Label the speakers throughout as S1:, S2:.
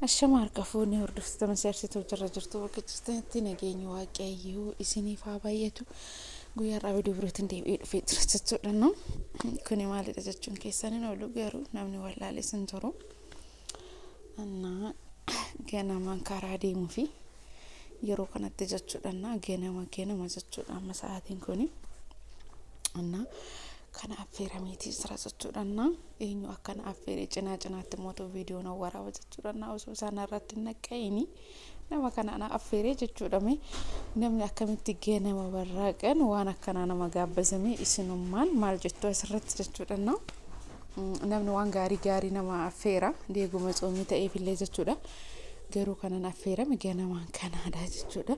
S1: Ashama harka fuunee hordoftoota masaarsituu jirra jirtu bakka jirtanitti nageenyi waaqayyoo isiniif haa baay'atu. Guyyaa har'aa viidiyoo birootiin deebi'ee dhufee jira jechuudha. No? Kuni maalidha jechuun keessan hin oolu garuu namni wallaalee sin jiru. Annaa ganamaan karaa deemuu fi yeroo kanatti jechuudha. Annaa ganama ganama jechuudha amma sa'aatiin kuni. Annaa kana affeerameetii jira jechuudha. Annaa eenyu akkana affeere cinaa cinaatti mootu viidiyoo na waraaba jechuudha. Annaa osoo isaan irratti hin naqqa'ini nama kana na affeeree jechuudha. Mee namni akkamitti ganama barraaqan waan akkanaa nama gaabbazame isinummaan maal jettu asirratti jechuudha. Annaa namni waan gaarii gaarii nama affeera deeguma tsoomii ta'eefillee jechuudha. Garuu kanan affeerame ganamaan kanaadha jechuudha.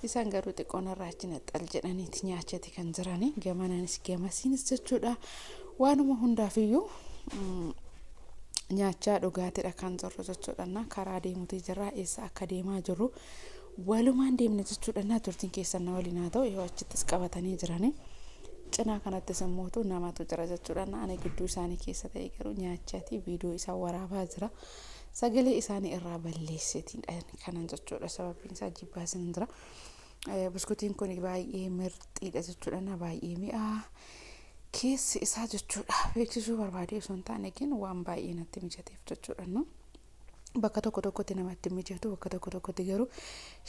S1: Isaan garuu xiqqoo narraa achi naxxal jedhaniiti nyaachati kan jirani gamanaanis gamasiinis jechuudha. Waanuma hundaafiyyuu nyaachaa dhugaatidha kan jirru jechuudha. Na karaa deemuti jirra eessa akka deemaa jirru walumaan deemna jechuudha. Na turtiin keessan na waliin haa ta'u yoo achittis qabatanii jirani. Cinaa kanattis immoo namatu jira jechuudha. Na ani gidduu isaanii keessa ta'e garuu nyaachaatii viidiyoo isaa waraabaa jira. Sagalee isaanii irraa balleesseetiin kanan jechuudha. Sababiin isaa jibbaa isin jira. Buskutiin kun baay'ee mirxiidha jechuudha. Na baay'ee mi'aa keessi isaa jechuudha. Beeksisuu barbaadee osoo hin taane gin waan baay'ee natti mijateef jechuudha. No? Bakka tokko tokkotti namatti mijatu bakka tokko tokkotti garuu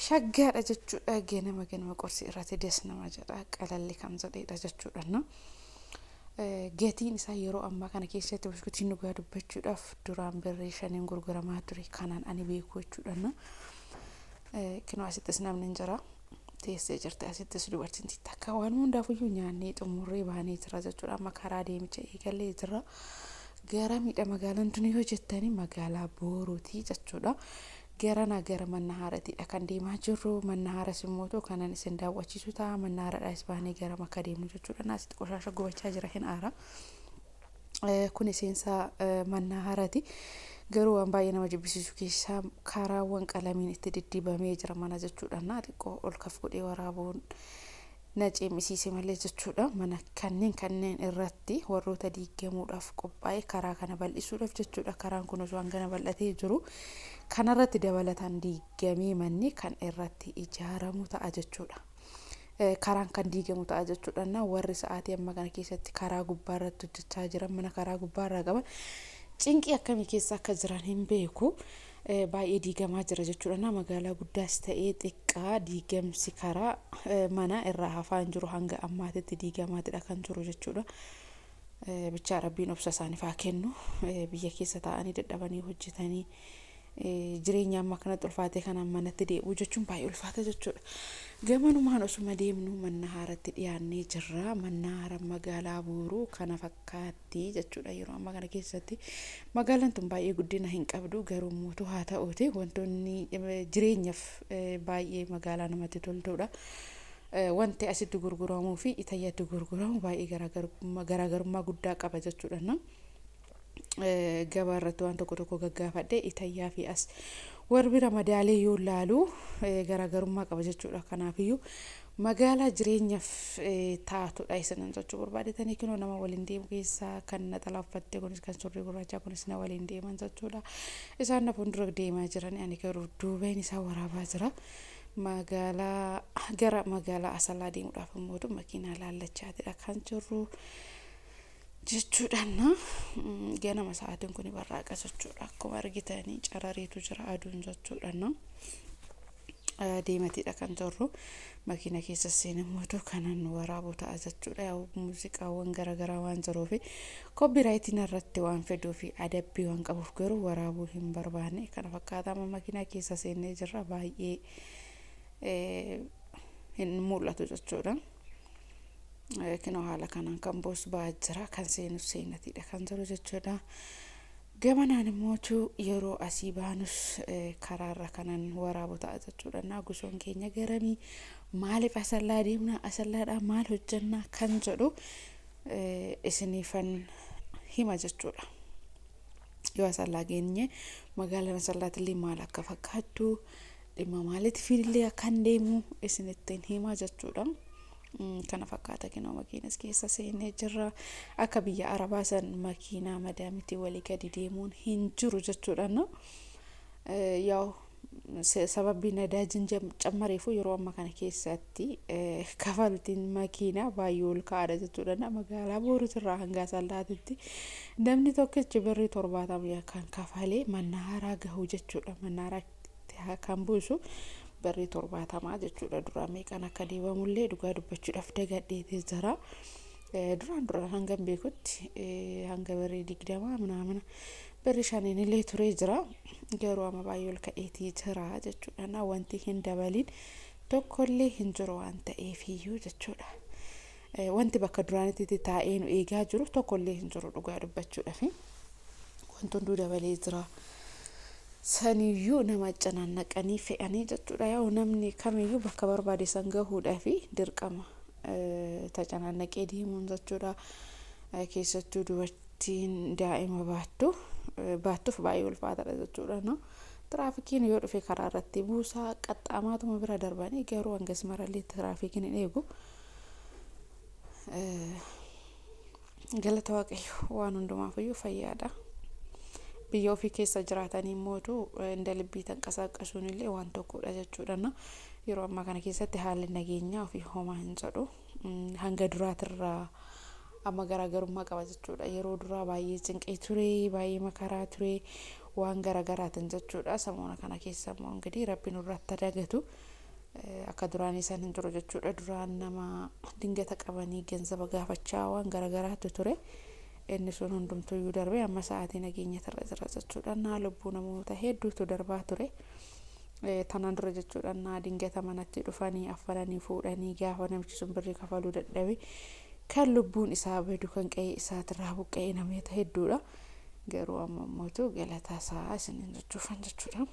S1: shaggaadha jechuudha. Ganama ganama qorsi irratti des nama jedha. Qalalli kan jedhedha jechuudha. No? Gatiin isaa yeroo ammaa kana keessatti buskutiin dhugaa dubbachuudhaaf duraan birrii shaniin gurguramaa ture kanaan ani beeku jechuudha. No? Kinoo asittis namni hin jira. Teessee jirti asittis dubartiin takka waan hundaafuyyuu nyaannee xumurree baanee jira jechuudha. Amma karaa deemicha eegallee jira. Gara miidha magaalaan tun yoo jettani magaalaa Booruuti jechuudha. Garana gara mana haaraatiidha kan deemaa jirru. Mana haaras immoo kanan isin daawwachiisu ta'a. Mana haaraadhaas baanee gara makka deemnu jechuudha. Asitti qoshaasha gubachaa jira hin aara. Kun seensa mana haaraati. Garuu waan baay'ee nama jibbisiisu keessaa karaawwan qalamiin itti diddibamee jira mana jechuudha. Na xiqqoo ol kaf godhee waraabuun na ceemisiise malee jechuudha. Mana kanneen kanneen irratti warroota diigamuudhaaf qophaa'e karaa kana bal'isuudhaaf jechuudha. Karaan kun osoo hangana bal'atee jiru kanarratti dabalataan diigamee manni kan irratti ijaaramu ta'a jechuudha. Karaan kan diigamu ta'a jechuudha. Na warri sa'aatii amma kana keessatti karaa gubbaa irratti hojjechaa jiran mana karaa gubbaa irraa qaban cinqii akkamii keessa akka jiran hin beeku. Baay'ee diigamaa jira jechuudha. Na magaalaa guddaas ta'ee xiqqaa diigamsi karaa mana irraa hafaa hin jiru hanga ammaatitti diigamaatidha kan jiru jechuudha. Bichaa rabbiin obsa isaaniif haa kennu. Biyya keessa taa'anii dadhabanii hojjetanii jireenya amma kanatti ulfaatee kanaan manatti deebi'uu jechuun baay'ee ulfaata jechuudha. Gamanumaan osuma deemnu mana haaratti dhiyaannee jirra. Mana haara magaalaa Booruu kana fakkaatti jechuudha yeroo ammaa kana keessatti. Magaalaan tun baay'ee guddina hin qabdu garuu mootu haa ta'uuti wantoonni jireenyaaf baay'ee magaalaa namatti toltudha. Wanti asitti gurguramuu fi itayyatti gurguramu baay'ee garaagarummaa guddaa qaba jechuudha. Gabaa irratti waan tokko tokko gaggaafadhe itayyaa fi as warri bira madaalee yoo laalu garaagarummaa qaba jechuudha. Kanaafiyyuu magaalaa jireenyaaf taatudha isinan jechuu barbaadetanii kinoo nama waliin deemu keessaa kan naxalaa uffatte kunis kan surrii gurraachaa kunis na waliin deeman jechuudha. Isaan na fuuldura deemaa jiran ani garuu duubeen isaa waraabaa jira. Magaalaa gara magaalaa Asallaa deemuudhaaf immoo makiinaa laallachaatidha kan jirru jechuudhaan. Ganama sa'aatiin kun barraaqa jechuudha. Akkuma argitanii carareetu jira aduun jechuudha. Deematiidha kan jirru. Makiina keessa seenee immoo kanan waraabu ta'a jechuudha. Muuziqaawwan garaagaraa waan jiruuf koppiraayitiin irratti waan feduu fi adabbii waan qabuuf garuu waraabuu hin barbaanne. Kana fakkaata amma makiinaa keessa seennee jirra baay'ee hin mul'atu jechuudha. Kinoo haala kanaan kan boos ba'aa jira kan seenus seenatiidha kan jiru jechuudha. Gamanaan immoo yeroo asii baanus karaarra kanan waraabu ta'a jechuudha. Naa gosoon keenya garamii maaliif Asallaa deemna Asallaadhaa maal hojjannaa kan jedhu isiniifan hima jechuudha. Yoo Asallaa geenye magaalaan Asallaatillee maal akka fakkaattu dhimma maaliitiif illee akkan deemu isinittiin hima jechuudha. Kana fakkaata kinoo makiinas keessa seenee jirra. Akka biyya Arabaa san makiinaa madaamitii walii gadi deemuun hin jiru jechuudha. No? Yaa'u sababii nadaajiin cammareefu yeroo ammaa kana keessatti kafaltiin makiinaa baay'ee ol ka'aadha jechuudha. Magaalaa Booruutirraa hanga Asallaatitti namni tokkichi birrii 70 kan kafalee Mannaaraa gahu jechuudha. Mannaaraatti kan buusu birrii 70 jechuudha. Duraan meeqaan akka deemamullee dhugaa dubbachuudhaaf dagadheetee jira. Duraan duraan hanga beekutti hanga birrii 20 minaamina birrii 5n illee turee jira. Garuu amma baay'ee ol ka'eetii jira jechuudha. Na wanti hin dabaliin tokkollee hin jiru waan ta'eefiyyuu jechuudha. Wanti bakka duraanitti taa'ee nu eegaa jiru tokkollee hin jiru dhugaa dubbachuudhaaf. Wanti hunduu dabalee jira. Saniyyuu nama canaannaqanii fe'anii jechuudha. Yaa'u namni kamiyyuu bakka barbaade san gahuudhaaf dirqama tacanaannaqee deemuun jechuudha. Keessattuu dubartiin daa'ima baattu baattuuf baay'ee ulfaataadha jechuudha. No? Tiraafikiin yoo dhufe karaa irratti buusaa qaxxaamaatuma bira darbanii, garuu hangas marallee tiraafikiin hin eegu. Galata Waaqayyo, waan hundumaafiyyuu fayyaadha. Biyya ofii keessa jiraatanii mootu inda libbii tanqasaaqasuun illee waan tokkodha jechuudha. Yeroo ammaa kana keessatti haalli nageenyaa ofii homaa hin jedhu. Hanga duraatirraa amma garaagarummaa qaba jechuudha. Yeroo duraa baay'ee cinqee ture, baay'ee makaraa ture, waan garaagaraatiin jechuudha. Samoona kana keessa immoo ingidihi Rabbi nurratti dagatu, akka duraanii san hin jiru jechuudha. Duraan nama dingata qabanii ganzaba gaafachaa waan garaagaraatu ture. Inni sun hundumtuyyuu darbee amma sa'aatii nageenyatirra jira jechuudha. Naa lubbuu namoota hedduutu darbaa ture. Tanaan dura jechuudha, naa dingata manatti dhufanii affananii fuudhanii, gaafa namichi sun birrii kafaluu dadhabe kan lubbuun isaa badu, kan qe'ee isaatirraa buqqa'e namoota hedduudha. Garuu amma immoo galataa isaa isiniin jechuufan jechuudha.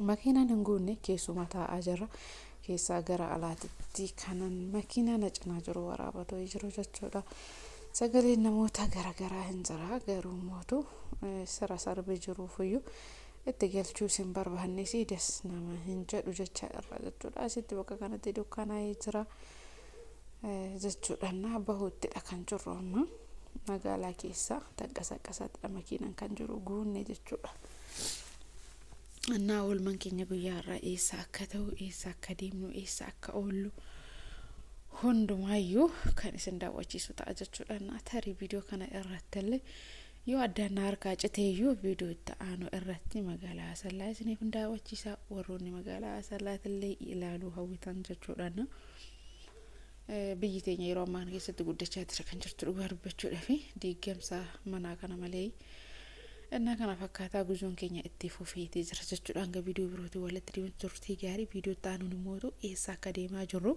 S1: Makiinaan hin guunne, keessuma taa'aa jirra. Keessaa gara alaatitti kanan makiinaa na cinaa jiru waraabatoo jiru jechuudha. Sagaleen namoota garaagaraa hin jira, garuu mootu sira sarbe jiruufiyyuu itti galchuu isin barbaannes das nama hin jedhu jecha irra jechuudha. Asitti bakka kanatti dukkanaa'ee jira jechuudha. Na bahuuttidha kan jirru amma magaalaa keessa tanqasaaqasaatidha makiinaan kan jiru guunne jechuudha. Innaa oolmaan keenya guyyaa irraa eessa akka ta'u, eessa akka deemnu, eessa akka oollu hundumaayyuu kan isin daawwachiisu ta'a jechuudha. Innaa tarii viidiyoo kana irratti illee yoo addaan na harkaa citeeyyuu, viidiyoo itti aanu irratti magaalaa Asallaa isiniif hin daawwachiisa, warroonni magaalaa Asallaatillee ilaaluu hawwitan jechuudha. Biyyi teenya yeroo ammaa kana keessatti guddachaa jira kan jirtu dhugaa dubbachuudhaa fi diigamsa manaa kana malee. Innaa kana fakkaataa guzoon keenya itti fufeetee jira jechuudha. Hanga viidiyoo birootiin walitti deemuun turtii gaarii. Viidiyoo itti aanuun immoo eessa akka deemaa jirru